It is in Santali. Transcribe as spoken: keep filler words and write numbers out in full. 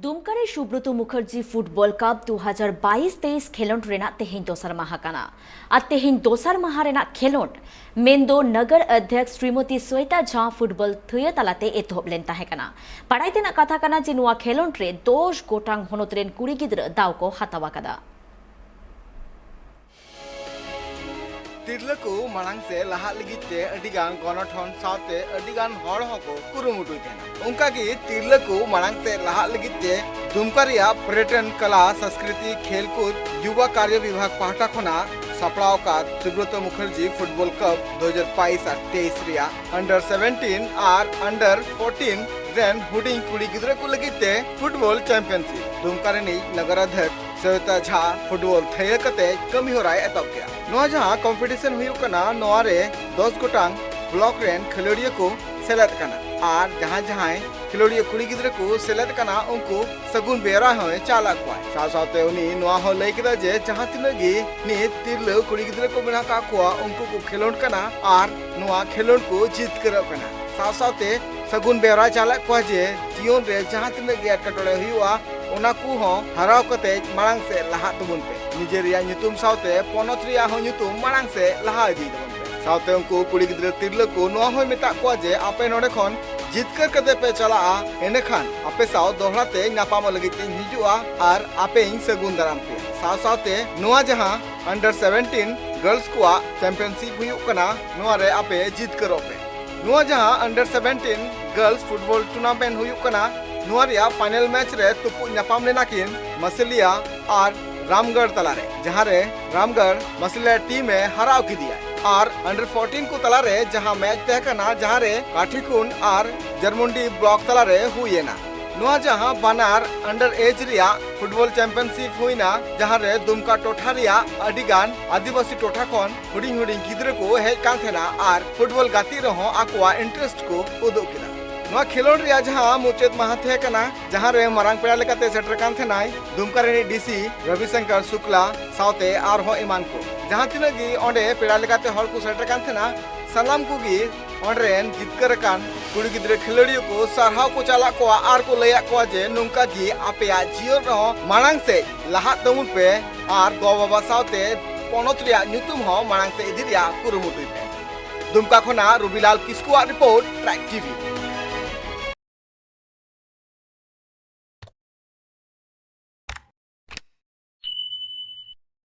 ᱫᱩᱢᱠᱟ ᱨᱮ ᱥᱩᱵᱨᱚᱛᱚ ᱢᱩᱠᱷᱟᱨᱡᱤ ᱯᱷᱩᱴᱵᱚᱞ ᱠᱟᱯ ᱫᱩ ᱦᱟᱡᱟᱨ ᱵᱟᱭᱤᱥ ᱛᱮᱭᱤᱥ ᱠᱷᱮᱞᱚᱸᱰ ᱨᱮᱱᱟᱜ ᱛᱮᱦᱮᱧ ᱫᱚᱥᱟᱨ ᱢᱟᱦᱟ ᱠᱟᱱᱟ᱾ ᱟᱨ ᱛᱮᱦᱮᱧ ᱫᱚᱥᱟᱨ ᱢᱟᱦᱟ ᱨᱮᱱᱟᱜ ᱠᱷᱮᱞᱚᱸᱰ ᱢᱮᱱᱫᱚ ᱱᱟᱜᱟᱨ ᱚᱫᱷᱭᱚᱠᱥ ᱥᱨᱤᱢᱚᱛᱤ ᱥᱣᱮᱛᱟ ᱡᱷᱟ ᱯᱷᱩᱴᱵᱚᱞ ᱛᱷᱟᱹᱭᱟᱹ ᱛᱟᱞᱟᱛᱮ ᱮᱛᱚᱦᱚᱵ ᱞᱮᱱ ᱛᱟᱦᱮᱸ ᱠᱟᱱᱟ᱾ ᱵᱟᱲᱟᱭ ᱛᱮᱱᱟᱜ ᱠᱟᱛᱷᱟ ᱠᱟᱱᱟ ᱡᱮ ᱱᱚᱣᱟ ᱠᱷᱮᱞᱚᱸᱰ ᱨᱮ ᱫᱚᱥ ᱜᱚᱴᱟᱝ ᱦᱚᱱᱚᱛ ᱨᱮᱱ ᱠᱩᱲᱤ ᱜᱤᱫᱽᱨᱟᱹ ᱫᱟᱣ ᱠᱚ ᱦᱟᱛᱟᱣ ᱟᱠᱟᱫᱟ᱾ ᱛᱤᱨᱞᱟᱹ ᱠᱚ ᱢᱟᱲᱟᱝ ᱥᱮᱫ ᱞᱟᱦᱟᱜ ᱞᱟᱹᱜᱤᱫ ᱛᱮ ᱟᱹᱰᱤ ᱜᱟᱱ ᱜᱚᱱᱚᱴᱷᱚᱱ ᱥᱟᱶᱛᱮ ᱟᱹᱰᱤ ᱜᱟᱱ ᱦᱚᱲ ᱦᱚᱸᱠᱚ ᱠᱩᱨᱩᱢᱩᱴᱩᱭ ᱛᱟᱦᱮᱱᱟ᱾ ᱚᱱᱠᱟ ᱜᱮ ᱛᱤᱨᱞᱟᱹ ᱠᱚ ᱢᱟᱲᱟᱝ ᱥᱮᱫ ᱞᱟᱦᱟᱜ ᱞᱟᱹᱜᱤᱫ ᱛᱮ ᱫᱩᱢᱠᱟ ᱨᱮᱭᱟᱜ ᱯᱚᱨᱭᱚᱴᱚᱱ, ᱠᱟᱞᱟ, ᱥᱚᱸᱥᱠᱨᱤᱛᱤ, ᱠᱷᱮᱞ ᱠᱩᱫ, ᱭᱩᱵᱟ ᱠᱟᱨᱭᱚ ᱵᱤᱵᱷᱟᱜᱽ ᱯᱟᱦᱴᱟ ᱠᱷᱚᱱᱟᱜ ᱥᱟᱯᱲᱟᱣ ᱟᱠᱟᱫ ᱥᱩᱵᱨᱚᱛᱚ ᱢᱩᱠᱷᱟᱨᱡᱤ ᱯᱷᱩᱴᱵᱚᱞ ᱠᱟᱯ ᱫᱩ ᱦᱟᱡᱟᱨ ᱵᱟᱭᱤᱥ ᱟᱨ ᱛᱮᱭᱤᱥ ᱨᱮᱭᱟᱜ under seventeen ᱟᱨ under fourteen ᱨᱮᱱ ᱦᱩᱰᱤᱧ ᱠᱩᱲᱤ ᱜᱤᱫᱽᱨᱟᱹ ᱠᱚ ᱞᱟᱹᱜᱤᱫ ᱛᱮ ᱯᱷᱩᱴᱵᱚᱞ ᱪᱟᱢᱯᱤᱭᱟᱱᱥᱤᱯ ᱫᱩᱢᱠᱟ ᱨᱤᱱᱤᱡ ᱱᱟᱜᱟᱨ ᱚᱫᱷᱭᱚᱠᱥ ᱥᱚᱭᱤᱛᱟ ᱡᱷᱟ ᱯᱷᱩᱴᱵᱚᱞ ᱛᱷᱟᱹᱭᱟᱹ ᱠᱟᱛᱮ ᱠᱟᱹᱢᱤ ᱦᱚᱨᱟᱭ ᱮᱛᱚᱦᱚᱵ ᱠᱮᱫᱟ᱾ ᱱᱚᱣᱟ ᱡᱟᱦᱟᱸ ᱠᱚᱢᱯᱤᱴᱤᱥᱚᱱ ᱦᱩᱭᱩᱜ ᱠᱟᱱᱟ, ᱱᱚᱣᱟ ᱨᱮ ᱫᱚᱥ ᱜᱚᱴᱟᱝ ᱵᱞᱚᱠ ᱨᱮᱱ ᱠᱷᱮᱞᱳᱰᱤᱭᱟᱹ ᱠᱚ ᱥᱮᱞᱮᱫ ᱠᱟᱱᱟ ᱟᱨ ᱡᱟᱦᱟᱸ ᱡᱟᱦᱟᱸᱭ ᱠᱷᱮᱞᱳᱰᱤᱭᱟᱹ ᱠᱩᱲᱤ ᱜᱤᱫᱽᱨᱟᱹ ᱠᱚ ᱥᱮᱞᱮᱫ ᱠᱟᱱᱟ, ᱩᱱᱠᱩ ᱥᱟᱹᱜᱩᱱ ᱵᱮᱣᱨᱟ ᱦᱚᱸᱭ ᱪᱟᱞ ᱟᱫ ᱠᱚᱣᱟ᱾ ᱥᱟᱶ ᱥᱟᱶᱛᱮ ᱩᱱᱤ ᱱᱚᱣᱟ ᱦᱚᱸ ᱞᱟᱹᱭ ᱠᱮᱫᱟ ᱡᱮ ᱡᱟᱦᱟᱸ ᱛᱤᱱᱟᱹᱜ ᱜᱮ ᱱᱤᱛ ᱛᱤᱨᱞᱟᱹ ᱠᱩᱲᱤ ᱜᱤᱫᱽᱨᱟᱹ ᱠᱚ ᱢᱮᱱᱟᱜ ᱟᱠᱟᱫ ᱠᱚᱣᱟ, ᱩᱱᱠᱩ ᱠᱚ ᱠᱷᱮᱞᱳᱰ ᱠᱟᱱᱟ ᱟᱨ ᱱᱚᱣᱟ ᱠᱷᱮᱞᱳᱰ ᱠᱚ ᱡᱤᱛᱠᱟᱹᱨᱚᱜ ᱠᱟᱱᱟ᱾ ᱥᱟᱶ ᱥᱟᱶᱛᱮ ᱥᱟᱹᱜᱩᱱ ᱵᱮᱣᱨᱟᱭ ᱪᱟᱞ ᱟᱫ ᱠᱚᱣᱟ ᱡᱮ ᱡᱤᱭᱚᱱ ᱨᱮ ᱡᱟᱦᱟᱸ ᱛᱤᱱᱟᱹᱜ ᱜᱮ ᱮᱴᱠᱮᱴᱚᱬᱮ ᱦᱩᱭᱩᱜᱼᱟ, ᱚᱱᱟ ᱠᱚᱦᱚᱸ ᱦᱟᱨᱟᱣ ᱠᱟᱛᱮ ᱢᱟᱲᱟᱝ ᱥᱮᱫ ᱞᱟᱦᱟᱜ ᱛᱟᱵᱚᱱ ᱯᱮ᱾ ᱱᱤᱡᱮᱨ ᱨᱮᱭᱟᱜ ᱧᱩᱛᱩᱢ ᱥᱟᱶᱛᱮ ᱯᱚᱱᱚᱛ ᱨᱮᱭᱟᱜ ᱦᱚᱸ ᱧᱩᱛᱩᱢ ᱢᱟᱲᱟᱝ ᱥᱮᱫ ᱞᱟᱦᱟ ᱤᱫᱤᱭ ᱛᱟᱵᱚᱱ ᱯᱮ᱾ ᱥᱟᱶᱛᱮ ᱩᱱᱠᱩ ᱠᱩᱲᱤ ᱜᱤᱫᱽᱨᱟᱹ ᱛᱤᱨᱞᱟᱹ ᱠᱚ ᱱᱚᱣᱟ ᱦᱚᱸᱭ ᱢᱮᱛᱟᱜ ᱠᱚᱣᱟ ᱡᱮ ᱟᱯᱮ ᱱᱚᱰᱮ ᱠᱷᱚᱱ ᱡᱤᱛᱠᱟᱹᱨ ᱠᱟᱛᱮ ᱯᱮ ᱪᱟᱞᱟᱜᱼᱟ, ᱮᱸᱰᱮᱠᱷᱟᱱ ᱟᱯᱮ ᱥᱟᱶ ᱫᱚᱦᱲᱟ ᱛᱮ ᱧᱟᱯᱟᱢᱚᱜ ᱞᱟᱹᱜᱤᱫ ᱛᱤᱧ ᱦᱤᱡᱩᱜᱼᱟ ᱟᱨ ᱟᱯᱮᱧ ᱥᱟᱹᱜᱩᱱ ᱫᱟᱨᱟᱢ ᱯᱮᱭᱟ᱾ ᱥᱟᱶ ᱥᱟᱶᱛᱮ ᱱᱚᱣᱟ ᱡᱟᱦᱟᱸ under seventeen girls ᱠᱚᱣᱟᱜ ᱪᱟᱢᱯᱤᱭᱟᱱᱥᱤᱯ ᱦᱩᱭᱩᱜ ᱠᱟᱱᱟ, ᱱᱚᱣᱟ ᱨᱮ ᱟᱯᱮ ᱡᱤᱛᱠᱟᱹᱨᱚᱜ ᱯᱮ᱾ ᱱᱚᱣᱟ ᱡᱟᱦᱟᱸ under seventeen girls football tournament ᱦᱩᱭᱩᱜ ᱠᱟᱱᱟ, ᱱᱚᱣᱟ ᱨᱮᱭᱟᱜ ᱯᱷᱟᱭᱱᱟᱞ ᱢᱮᱪ ᱨᱮ ᱛᱩᱯᱩᱫ ᱧᱟᱯᱟᱢ ᱞᱮᱱᱟ ᱠᱤᱱ ᱢᱟᱥᱤᱞᱤᱭᱟ ᱟᱨ ᱨᱟᱢᱜᱚᱲ ᱛᱟᱞᱟᱨᱮ, ᱡᱟᱦᱟᱸ ᱨᱮ ᱨᱟᱢᱜᱚᱲ ᱢᱟᱥᱤᱞᱤᱭᱟ ᱴᱤᱢ ᱮ ᱦᱟᱨᱟᱣ ᱠᱮᱫᱮᱭᱟ᱾ ᱟᱨ under fourteen ᱠᱚ ᱛᱟᱞᱟᱨᱮ ᱡᱟᱦᱟᱸ ᱢᱮᱪ ᱛᱟᱦᱮᱸ ᱠᱟᱱᱟ, ᱡᱟᱦᱟᱸ ᱨᱮ ᱠᱟᱴᱷᱤᱠᱩᱱ ᱟᱨ ᱡᱟᱨᱢᱩᱱᱰᱤ ᱵᱞᱚᱠ ᱛᱟᱞᱟᱨᱮ ᱦᱩᱭ ᱮᱱᱟ᱾ ᱱᱚᱣᱟ ᱡᱟᱦᱟᱸ ᱵᱟᱱᱟᱨ under age ᱨᱮᱭᱟᱜ ᱯᱷᱩᱴᱵᱚᱞ ᱪᱟᱢᱯᱤᱭᱟᱱᱥᱤᱯ ᱦᱩᱭᱱᱟ, ᱡᱟᱦᱟᱸ ᱨᱮ ᱫᱩᱢᱠᱟ ᱴᱚᱴᱷᱟ ᱨᱮᱭᱟᱜ ᱟᱹᱰᱤ ᱜᱟᱱ ᱟᱹᱫᱤᱵᱟᱹᱥᱤ ᱴᱚᱴᱷᱟ ᱠᱷᱚᱱ ᱦᱩᱰᱤᱧ ᱦᱩᱰᱤᱧ ᱜᱤᱫᱽᱨᱟᱹ ᱠᱚ ᱦᱮᱡ ᱠᱟᱱ ᱛᱟᱦᱮᱱᱟ ᱟᱨ ᱯᱷᱩᱴᱵᱚᱞ ᱜᱟᱛᱮᱜ ᱨᱮᱦᱚᱸ ᱟᱠᱚᱣᱟᱜ interest ᱠᱚ ᱩᱫᱩᱜ ᱠᱮᱫᱟ᱾ ᱱᱚᱣᱟ ᱠᱷᱮᱞᱳᱰ ᱨᱮᱭᱟᱜ ᱡᱟᱦᱟᱸ ᱢᱩᱪᱟᱹᱫ ᱢᱟᱦᱟ ᱛᱟᱦᱮᱸ ᱠᱟᱱᱟ, ᱡᱟᱦᱟᱸ ᱨᱮ ᱢᱟᱨᱟᱝ ᱯᱮᱲᱟ ᱞᱮᱠᱟᱛᱮ ᱥᱮᱴᱮᱨ ᱠᱟᱱ ᱛᱟᱦᱮᱱᱟᱭ ᱫᱩᱢᱠᱟ ᱨᱤᱱᱤᱡ ᱰᱤ ᱥᱤ ᱨᱚᱵᱤ ᱥᱚᱝᱠᱚᱨ ᱥᱩᱠᱞᱟ ᱥᱟᱶᱛᱮ ᱟᱨᱦᱚᱸ ᱮᱢᱟᱱ ᱠᱚ᱾ ᱡᱟᱦᱟᱸ ᱛᱤᱱᱟᱹᱜ ᱜᱮ ᱚᱸᱰᱮ ᱯᱮᱲᱟ ᱞᱮᱠᱟᱛᱮ ᱦᱚᱲ ᱠᱚ ᱥᱮᱴᱮᱨ ᱠᱟᱱ ᱛᱟᱦᱮᱱᱟ, ᱥᱟᱱᱟᱢ ᱠᱚᱜᱮ ᱚᱸᱰᱮ ᱨᱮᱱ ᱡᱤᱛᱠᱟᱹᱨ ᱟᱠᱟᱱ ᱠᱩᱲᱤ ᱜᱤᱫᱽᱨᱟᱹ ᱠᱷᱮᱞᱳᱰᱤᱭᱟᱹ ᱠᱚ ᱥᱟᱨᱦᱟᱣ ᱠᱚ ᱪᱟᱞᱟᱜ ᱠᱚᱣᱟ ᱟᱨ ᱠᱚ ᱞᱟᱹᱭᱟᱫ ᱠᱚᱣᱟ ᱡᱮ ᱱᱚᱝᱠᱟ ᱜᱮ ᱟᱯᱮᱭᱟᱜ ᱡᱤᱭᱚᱱ ᱨᱮᱦᱚᱸ ᱢᱟᱲᱟᱝ ᱥᱮᱫ ᱞᱟᱦᱟᱜ ᱛᱟᱵᱚᱱ ᱯᱮ ᱟᱨ ᱜᱚ ᱵᱟᱵᱟ ᱥᱟᱶᱛᱮ ᱯᱚᱱᱚᱛ ᱨᱮᱭᱟᱜ ᱧᱩᱛᱩᱢ ᱦᱚᱸ ᱢᱟᱲᱟᱝ ᱥᱮᱫ ᱤᱫᱤ ᱨᱮᱭᱟᱜ ᱠᱩᱨᱩᱢᱩᱴᱩᱭ ᱯᱮ᱾ ᱫᱩᱢᱠᱟ ᱠᱷᱚᱱᱟᱜ ᱨᱚᱵᱤᱞᱟᱞ ᱠᱤᱥᱠᱩᱣᱟᱜ ᱨᱤᱯᱳᱨᱴ, ᱴᱨᱟᱭᱤᱵᱽ ᱴᱤᱵᱷᱤ᱾